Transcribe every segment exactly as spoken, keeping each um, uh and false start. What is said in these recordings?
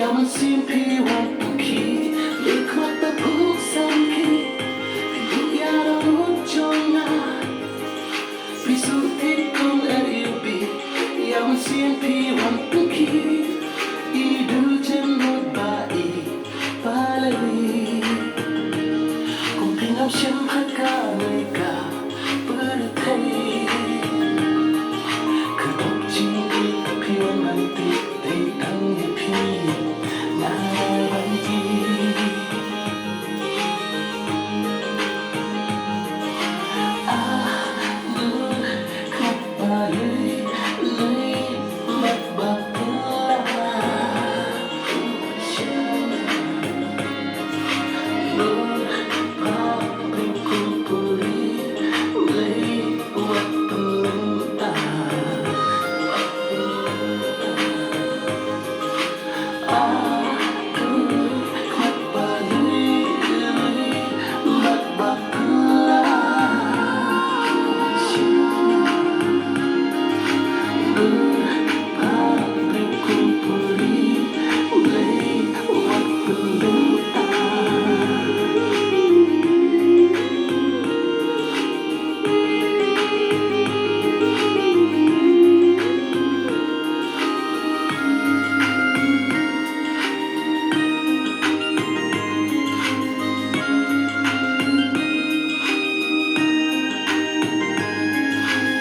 Ïa mynsiem phi wan pynkhih, leit khmat ba phuh samrkhie, phi duh ïa ka lut jong nga. Phi shu thied kum R U B, ïa mynsiem phi wan pynkhih, i dujynrut ba i balei. Kum phi ngam shym khat ka Amerika pyrthei. Ka dok jingkit phi wan nang ti dei tang ïa phi nga ban ti. Ah, dur khmat ba lei lei mat ba pula.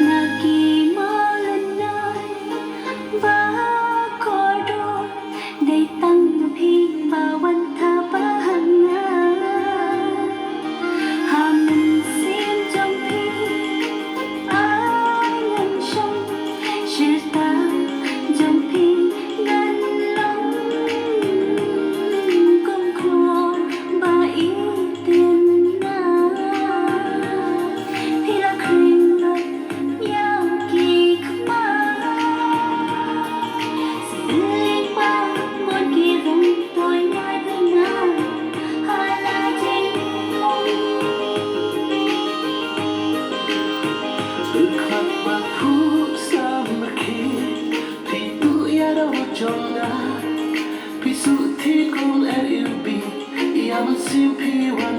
Na ki mawlynnai ba kordor, dei tang phi ba wan thap ha nga. Ha mynsiem jong phi ai ngan shong, shirta jong phi ngan long. Kum khun ba ïeit ïa nga, phi la khring lut ïa ki khmat. Sngewbha bun ki rong toi ïa nga ha la jingmut. Khmat ba phuh samrkhie, phi duh ïa ka lut jong nga. Phi shu thied kum R U B, ïa mynsiem phi wan